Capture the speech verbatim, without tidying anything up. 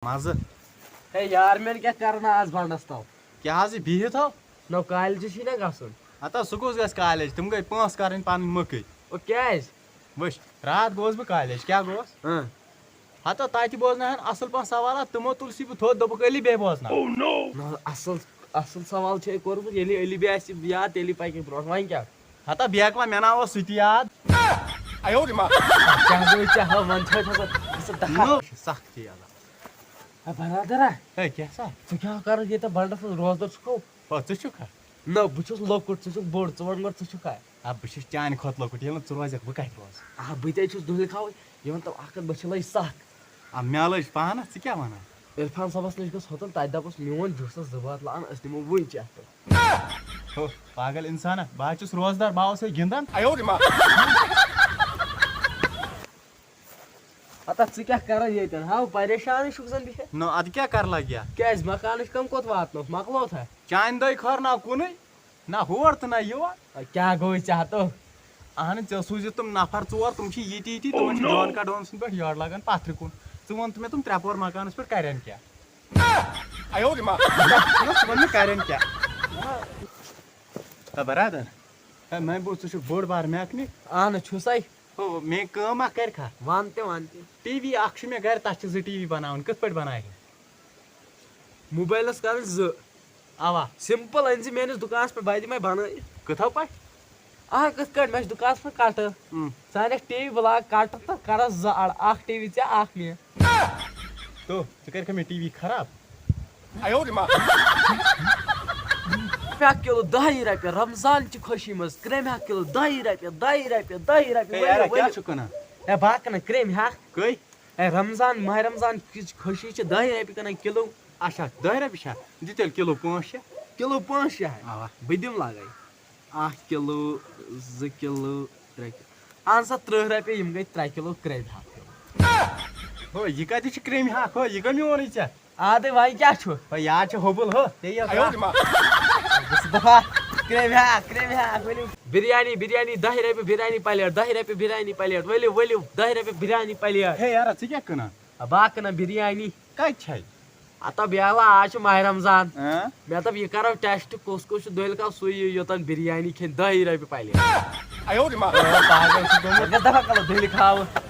منٛزٕ۔ ہے یار، مےٚ کیٛاہ کرنا آز بنڈس تل؟ کیٛاہ حظ، یہِ بِہِتھ ہو؟ نو، کالجہِ چھُے نا گژھُن۔ ہتا سُہ کُس گژھِ کالج؟ تِم گٔے پونٛسہٕ کرٕنۍ پنٕنۍ مٔکٕرۍ۔ او کیٛازِ؟ وٕچھ، راتھ گوس بہٕ کالج، کیٛاہ گوس؟ اۭں۔ ہتا تتہِ بوزناوہن اصل پہن سوالات، تِمو تُل سی بہٕ تھوٚد، دوٚپُکھ علی بیٚیہِ بوزناو۔ نہ، اصل، اصل سوال چھُ أمۍ کوٚرمُت، ییٚلہِ علی بیٚیہِ آسہِ یاد، تیٚلی پکہِ برونٛٹھ۔ وۄنۍ کیٛاہ؟ ہتا بیکوا، مےٚ نا اوس سُہ تہِ یاد۔ کیٛاہ گوٚو ژےٚ؟ ہا، وۄنۍ چھُ اَتہِ آسان، یہِ چھُ دَہا۔ نہ، سخ تہِ یاد۔ ہے برادرا، ہے، کیٛاہ سا؟ ژٕ کیٛاہ کران ییٚتہِ بنڈس منٛز روزدر چھُکھ؟ ہو، ژٕ چھُکھا؟ نہ، بہٕ چھُس لۄکُٹ، ژٕ چھُکھ بوٚڑ، ژٕ وَن گۄڈٕ، ژٕ چھُکھا؟ آ، بہٕ چھُس چانہِ کھۄتہٕ لۄکُٹ، ییٚلہِ نہٕ ژٕ روزکھ، بہٕ کَتہِ روزٕ؟ آ، بہٕ تہِ حظ چھُس دُہلہِ کھاوٕنۍ، یہِ وَن تَو اَکھ کَتھ، بہٕ چھِ لَے سَتھ۔ آ، مےٚ لٔج پانَس، ژٕ کیٛاہ وَنان؟ عرفان صٲبَس نِش گٔژھ ہوٚتَن، تَتہِ دَپُس، میون جوٗسَس زٕ بٲتلہٕ اَن، أسۍ نِمو وٕنۍ چٮ۪تھ تہٕ۔ ہو، پاگل اِنسانا، بہٕ حظ چھُس روزدار، بہٕ آوُس ہے گِنٛدان۔ ہتا ژٕ کیٛاہ کران ییٚتٮ۪ن؟ ہاو، پریشانٕے چھُکھ زَن بِہِتھ۔ نہ، اَدٕ کیٛاہ کَرٕ لَگہِ یا؟ کیٛازِ، مکانٕچ کٲم کوٚت واتنٲوتھ؟ مۄکلٲوتھا؟ چانہِ دۄیہِ خٲر نہ کُنُے، نہ ہور تہٕ نہ یور۔ آ، کیٛاہ گوٚوُے ژےٚ ہتو؟ اہنہٕ، ژےٚ سوٗزِتھ تِم نفر ژور، تِم چھِ یِتی یِتی، تِمن چھِ جان کڈون سٕنٛدۍ پٲٹھۍ یٔڈ لگان پتھرِ کُن۔ ژٕ وَن تہٕ مےٚ، تِم ترٛےٚ پور مکانس پٮ۪ٹھ کرن کیٛاہ؟ نہ، ژٕ وَن مےٚ کرن کیٛاہ؟ ہے برادر، ہے مےٚ بوٗز ژٕ چھُکھ بوٚڑ بار میکنِک۔ اہنہٕ، چھُسَے۔ ہو، مےٚ کٲم اکھ کرِ کھا؟ وَن تہِ، وَن تہِ۔ ٹی وی اکھ چھُ مےٚ گرِ، تَتھ چھِ زٕ ٹی وی بَناوٕنۍ، کِتھ پٲٹھۍ بَناوِ؟ موبایلَس کَرٕنۍ زٕ۔ اَوا۔ سِمپٕل، أنۍ زِ میٲنِس دُکانَس پٮ۪ٹھ، بہٕ دِمَے بَنٲیِتھ۔ کِتھو پٲٹھۍ؟ آ، کِتھ کٲٹھۍ؟ مےٚ چھُ دُکانَس پٮ۪ٹھ کَٹہٕ۔ اۭں۔ ژٕ اَنکھ ٹی وی، بہٕ لاگہٕ کَٹہٕ تہٕ کَرَس زٕ اَڑٕ، اَکھ ٹی وی ژےٚ، اَکھ مےٚ۔ تو، ژٕ کَرِکھا مےٚ ٹی وی خراب؟ کرٛیٚمہِ ہَکھ کِلوٗ دَہی رۄپیہِ، رمضان چہِ خوشی منٛز کرٛیٚمہِ ہَکھ کِلوٗ دَہی رۄپیہِ، دَہی رۄپیہِ، دَہی رۄپیہِ، ہے ؤلِو، یارا، کیٛاہ ؤلِو۔ چھُکھ کٕنان؟ ہے، بہٕ ہا کٕنہٕ کرٛیٚمہِ ہَکھ۔ کٔہۍ؟ ہے، رمضان، ماہِ رمضان کِچ خوشی چھِ دَہہِ رۄپیہِ کٕنان کِلوٗ۔ اچھا، دَہہِ رۄپیہِ چھا؟ دِ تیٚلہِ کِلوٗ پانٛژھ شےٚ۔ کِلوٗ پانٛژھ شےٚ ہا؟ اَوا۔ بہٕ دِمہٕ لَگَے۔ اَکھ کِلوٗ، زٕ کِلوٗ، ترٛےٚ کِلوٗ۔ اَہَن سا، تٕرٛہ رۄپیہِ، یِم گٔے ترٛےٚ کِلوٗ کرٛیٚمہِ ہَکھ۔ ہو، یہِ کَتہِ چھِ کرٛیٚمہِ ہَکھ؟ ہو، یہِ کَمیونٕے ژےٚ؟ آ، تہٕ وۄنۍ کیٛاہ چھُ؟ ہو، یاد چھِ حُبُل، ہو، ژےٚ یہِ آیو دِما۔ بہٕ چھُس دَپان، کرٛیٚمہِ ہَکھ، کرٛیٚمہِ ہَکھ، ؤلِو۔ بِریانی، بِریانی، دَہہِ رۄپیہِ بِریانی پَلیٹ، دَہہِ رۄپیہِ بِریانی پَلیٹ، ؤلِو، ؤلِو، دَہہِ رۄپیہِ بِریانی پَلیٹ۔ ہے یارا، ژٕ کیٛاہ کٕنان؟ آ، بہٕ ہا کٕنان بِریانی۔ کَتہِ چھَے؟ ہتا بیلا، آز چھُ ماہِ رمضان۔ ہاں؟ مےٚ دوٚپ، یہِ کرو ٹیسٹ، کُس کُس چھُ دٔلۍ کاو، سُے یی یوٚتن بِریانی کھیٚنۍ، دَہی رۄپیہِ پلیٹ۔ آیو دِما۔ او، پاگل چھُ گوٚمُت۔ مےٚ گژھِ دَپان، کَلہٕ دٔلۍ کھاوٕ۔